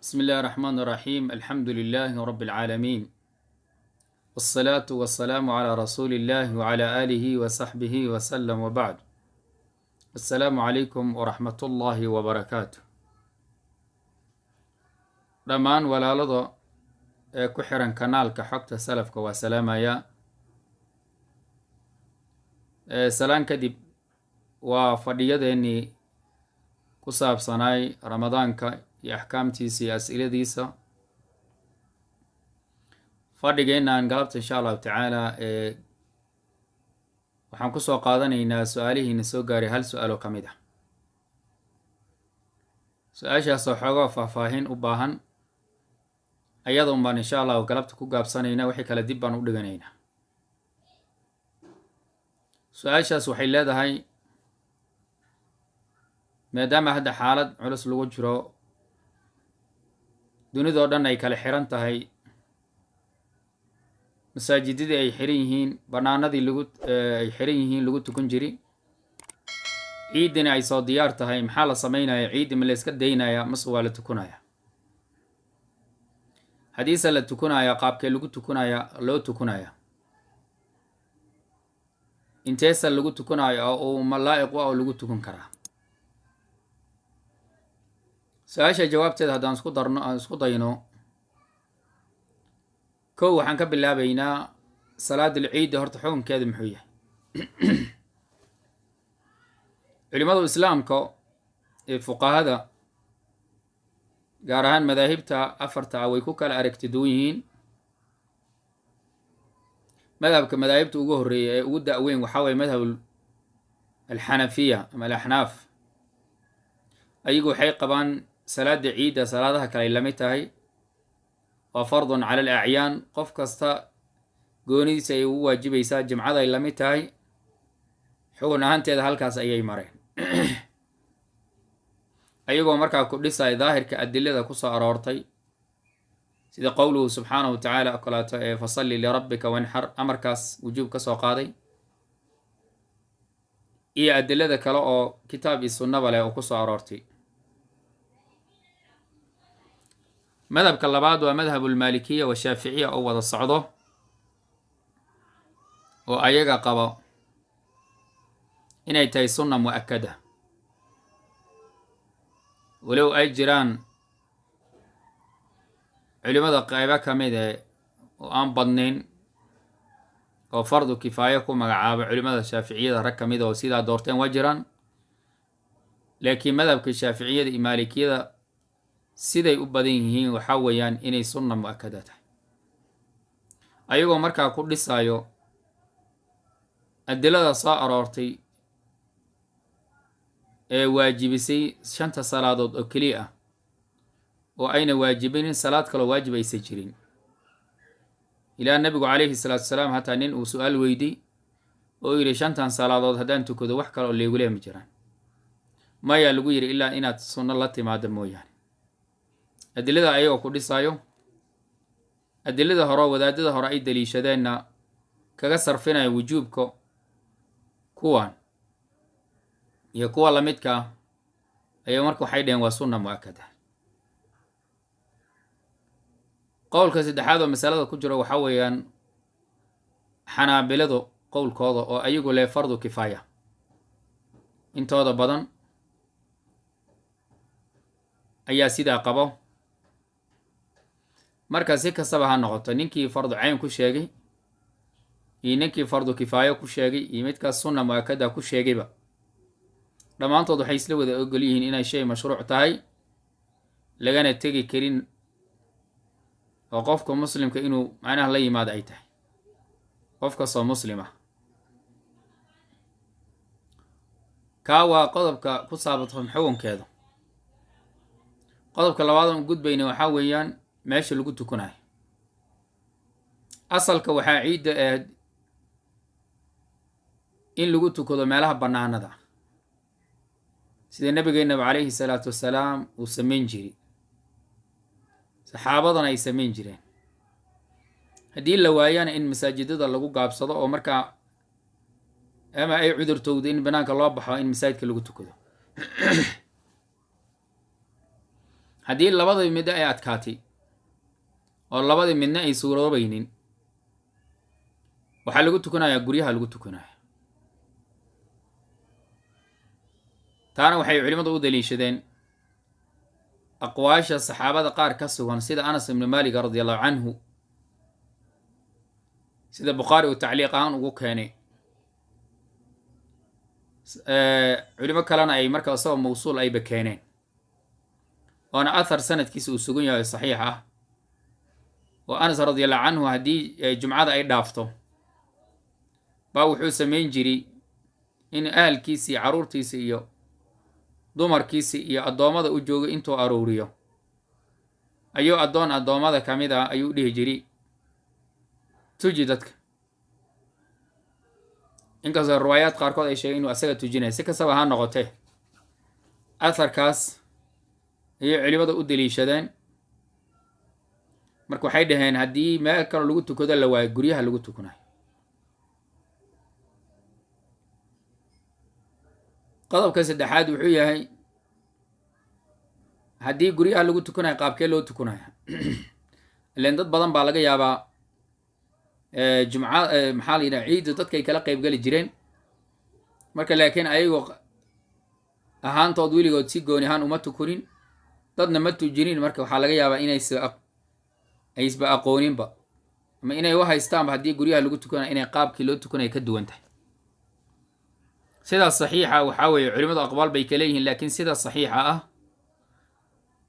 بسم الله الرحمن الرحيم، الحمد لله رب العالمين، والصلاة والسلام على رسول الله وعلى آله وصحبه وسلم، وبعد، السلام عليكم ورحمة الله وبركاته. Dhammaan walaalada ee ku xiran kanaalka Xogta Salafka waa salaamaya. Salaan kadib, waa fadhiyadeennii ku saabsanaay Ramadaanka iyo axkaamtiisa iyo as-iladiisa. Fadhigeennan galabta, insha Allahu tacaala, waxaan kusoo qaadanaynaa su-aalihiina soo gaaray hal su-aal oo ka mid ah. Su-aashaasoo xoogaa faahfaahin u baahan ayada un baan insha Allahu galabta ku gaabsanaynaa, wixii kale dib baan u dhiganaynaa. Su-aashaas waxay leedahay: maadaama hadda xaalad culus lagu jiro, dunidoo dhan ay kala xiran tahay, masaajidadii ay xiran yihiin, banaanadii lagu ay xiran yihiin lagu tukan jiri, ciiddina ay soo diyaar tahay, maxaa la sameynaya? Ciiddi ma la iska daynaya mase waa la tukanaya? Haddiise la tukanaya, qaabkee lagu tukanaya, loo tukanaya? Inteesa lagu tukanayo oo uu malaa'iq u ah oo lagu tukan karaa? Su-aasha jawaabteeda haddaan isku darno, aan isku dayno, kow, waxaan ka bilaabaynaa salaadul ciidda horta xukunkeeda muxuu yahay? Culimadu Islaamka ee fuqahada, gaar ahaan madaahibta afarta ah, way ku kala aragti duwan yihiin. Madhabka madaahibta ugu horreeya ee ugu da-weyn waxaa waye madhab alxanafiya ama alaxnaaf. Ayagu waxay qabaan salaada ciidda salaadaha kale ay lamid tahay, waa fardun cala alacyaan, qof kasta goonidiisa ay ugu waajibaysaa, jimcada ay lamid tahay xugun ahaanteeda. Halkaas ayay mareen, ayagoo markaa ku dhisay daahirka adilada kusoo aroortay, sida qowluhu subxaanahu wa tacaala oo kaleeto ee "fasalli lirabbika wanxar", amarkaas wujuub ka soo qaaday, iyo adilada kale oo kitaab iyo sunnaba leh oo kusoo aroortay. Madhabka labaad waa madhabulmaalikiya washaaficiya oo wada socdo, oo ayaga qabo inay tahay sunna mu-akada, walow ay jiraan culimada qeybo ka mid e oo aan badnayn oo fardu kifaayo ku magacaabo. Culimada Shaaficiyada rag ka mid oo sidaa doorteen waa jiraan, laakiin madhabka Shaaficiyada iyo Maalikiyada siday u badan yihiin waxaa weeyaan inay sunna mu-akada tahay, ayagoo markaa ku dhisayo adilada soo aroortay ee waajibisay shanta salaadood oo keliya ah, oo ayna waajibinin salaad kaloo waajib aysa jirin, ilaa Nebigu calayhi salaatu salaam hataa nin uu su-aal weydiy oo yidhi: "Shantan salaadood haddaan tukado, wax kale oo leeguleh ma jiraan?" Mayaa lagu yidhi, ilaa inaad sunno la timaado mooyaane. Adilada ayagoo ku dhisayo, adilada hore wadaadada hore ay daliishadeenna kaga sarfinaya wujuubka, kuwan iyo kuwa lamidka ah ayaa marka waxay dhaheen waa sunna mu-akada. Qowlka saddexaad oo masalada ku jiro waxaa weeyaan Xanaabiladu qowlkooda, oo ayagu leh fardu kifaaya intooda badan ayaa sidaa qabo. Marka si kastaba ha noqoto, ninkii fardu cayn ku sheegay iyo ninkii fardu kifaayo ku sheegay iyo midkaas sunna mu-akada ku sheegayba, dhammaantood waxay isla wada ogol yihiin inay shay mashruuc tahay, lagana tegi karin, oo qofka muslimka inuu macnaha la yimaado ay tahay, qof kastoo muslim ah. Kaa waa qodobka ku saabsan xukunkeeda. Qodobka labaad oon gudbayna waxaa weeyaan meesha lagu tukanayo. Asalka waxaa ciidda ahayd in lagu tukado meelaha bannaanada, sida nabigeenaba calayhi salaatu wassalaam uu samayn jiray, saxaabadana ay samayn jireen. Haddii la waayana, in masaajidada lagu gaabsado, oo markaa ama ay cudurtowdo in banaanka loo baxo, in masaajidka lagu tukado. Haddii labadii mid ay adkaatay oo labadii midna ay suuroobaynin, waxaa lagu tukanayaa guryaha lagu tukanaya. Taana waxay culimmadu u daliishadeen aqwaasha saxaabada qaar ka sugan, sida Anas ibnu Maalik radia allahu canhu, sida Bukhaari uu tacliiq ahaan ugu keenay, culimo kalena ay marka isagoo mawsuul ayba keeneen, oona athar sanadkiisa uu sugan yahay, saxiix ah, oo Anas radi allahu canhu haddii jumcada ay dhaafto baa wuxuu samayn jiray in ahalkiisi, carruurtiisa iyo dumarkiisi iyo addoommada u joogay intuu aruuriyo, ayuu addoon addoommada ka mid ah ayuu dhihi jiray: "Tuji dadka." Inkastoo riwaayaad qaarkood ay sheegeen inuu asaga tujinaya. Si kastaba ha noqotee, atharkaas ayay culimada u daliishadeen. Marka waxay dhaheen, haddii meel kaloo lagu tukado la waayo, guryaha lagu tukanayo. Qodobka saddexaad wuxuu yahay, haddii guryaha lagu tukanayo, qaabkee loo tukanaya? Ilen dad badan baa laga yaabaa jumca, maxaa la yidhaha, ciiddu dadkay kala qeybgeli jireen marka, laakiin ayagoo ahaantood weligood si gooni ahaan uma tukunin, dadna ma tujinin. Marka waxaa laga yaabaa inaysa aysba aqooninba ama inay u haystaanba haddii guryaha lagu tukanayo inay qaabkii loo tukanayo ka duwan tahay. Sidaas saxiixa waxaa weeye, culimadu aqbaal bay ka leeyihiin, laakiin sida saxiixa ah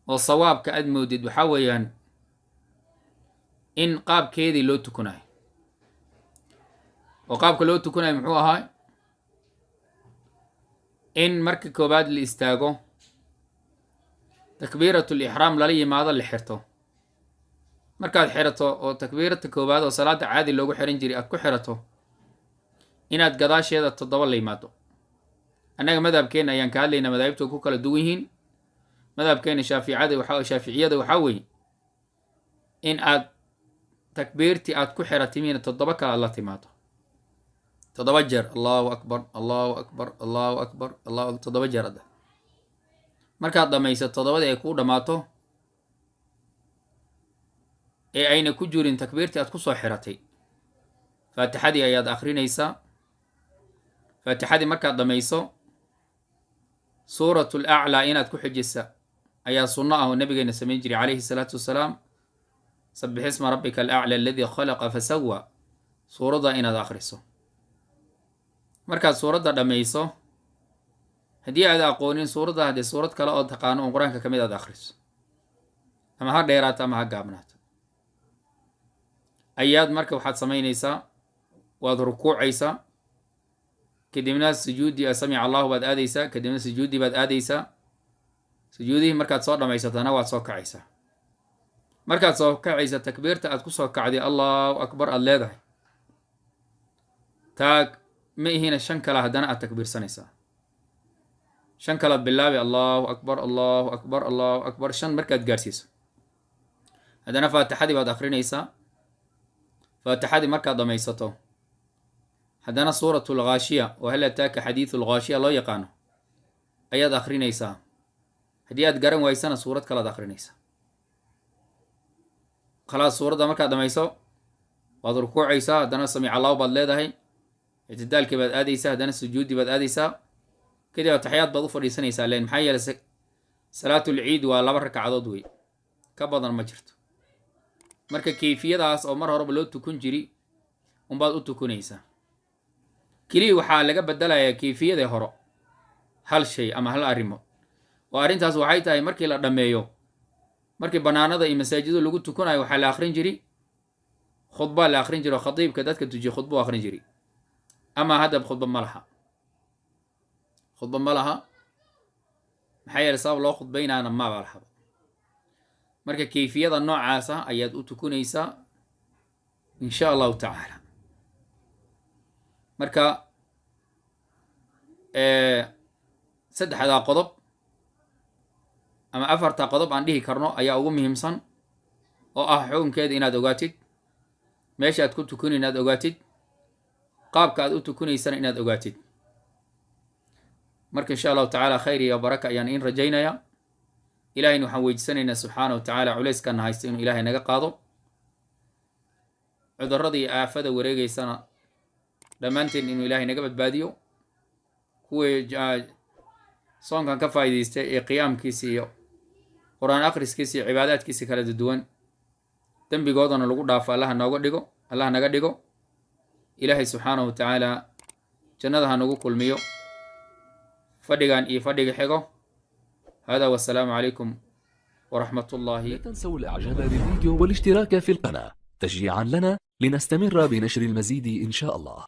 oo sawaabka aad moodid waxaa weeyaan in qaabkeedii loo tukanayo. Oo qaabka loo tukanayo muxuu ahaa? In marka koowaad la istaago, takbiiratul ixraam lala yimaado, la xirto. Markaad xirato oo takbiirata koowaad oo salaada caadi loogu xiran jiray aad ku xirato, inaad gadaasheeda 7 la yimaado. Annaga madhabkeena ayaan ka hadlaynaa, madaahibtu ku kala duwan yihiin. Madhabkeena shaaficada waxa, shaaficiyada waxaa weeye in aad takbiirtii aad ku xiratimiina 7 kale aad la timaado, 7 jeer Allahu akbar, Allahu akbar, Allahu akbar, Allahu, 7 jeer adda. Markaad dhamayso 7dii ay kuu dhammaato ee ayna ku jirin takbiirtii aad kusoo xiratay, faatixadii ayaad akrinaysaa. Faatixadii markaad dhamayso, suurat laclaa inaad ku xijisa ayaa sunno ah oo nabigeena samayn jiray calayhi salaatu wassalaam. Sabix isma rabbika alaclى aladii khalaqa fasawa, suuradda inaad akhriso. Markaad suuradda dhammayso, haddii aad aqoonin suuradda, haddee suurad kale oo taqaano oon qur-aanka ka mid aad akhriso, ama ha dheeraato ama ha gaabnaato, ayaad marka waxaad samaynaysaa, waad rukuucaysaa, kadibna sujuuddii samica allahu baad aadaysaa, kadibna sujuuddii baad aadaysaa. Sujuudihii markaad soo dhammaysatana waad soo kacaysaa. Markaad soo kacaysa, takbiirta aad kusoo kacday, Allahu akbar aad leedahay, taag ma ihina, shan kale haddana aad takbiirsanaysaa. Shan kalaad bilaabi: Allahu akbar, Allahu akbar, Allahu akbar. Shan markaad gaarsiiso, haddana faatixadii baad akrinaysaa. Faatixadii markaad dhamaysato, haddana suuratu alghaashiya oo hal ataaka xadiidu alghaashiya loo yaqaano ayaad akrinaysaa. Haddii aad garan waysana, suurad kalaad akrinaysaa. Khalaas, suuradda markaad dhamayso waad rukuucaysaa, haddana samic allahu baad leedahay, ictidaalkii baad aadaysaa, haddana sujuuddii baad aadaysaa, kadib ataxiyaad baad u fadhiisanaysaa. Len maxaa yeelay, salaatul ciid waa 2 ragcadood wey, ka badan ma jirto. Marka kayfiyadaas oo mar horeba loo tukun jiri unbaad u tukunaysaa. Keliya waxaa laga bedelayaa kayfiyadii horo hal shay ama hal arrimo, oo arrintaas waxay tahay, markii la dhammeeyo, markii banaanada iyo masaajiddu lagu tukunayo, waxaa la akrin jiri khudbaa la akrin jiri, oo khatiibka dadka tujiye khudbu akrin jiri. Ama hadda khudba ma laha, khudba ma laha. Maxaa yeeley, sabab loo khudbaynaana maba lahaba. Marka kayfiyada noocaasa ayaad u tukunaysaa, insha allahu tacaala. Marka saddexdaa qodob ama afarta qodob aan dhihi karno ayaa ugu muhiimsan, oo ah xukunkeeda inaad ogaatid, meesha aad ku tukuni inaad ogaatid, qaabka aad u tukunaysana inaad ogaatid. Marka insha allahu tacaala khayr iyo baraka ayaan in rajaynaya. Ilahayna waxaan weydiisanaynaa subxaana wa tacaala culayskana haysta inuu Ilaahay naga qaado, cudurrada iyo aafada wareegeysana dhammaanteen inuu Ilaahay naga badbaadiyo. Kuwii soonkan ka faa'iidaystay ee qiyaamkiisa iyo Qur-aan akhriskiisa iyo cibaadaadkiisa kala duwan dembigoodana lagu dhaafo, Allaha nooga dhigo, Allah naga dhigo. Ilaahay subxaanahu wa tacaala jannada ha nagu kulmiyo fadhigan iyo fadhiga xigo. Hada wassalaamu calaykum waraxmat ullahi. لا تنسوا الاعجاب بالفيديو والاشتراك في القناة تشجيعا لنا لنستمر بنشر المزيد ان شاء الله.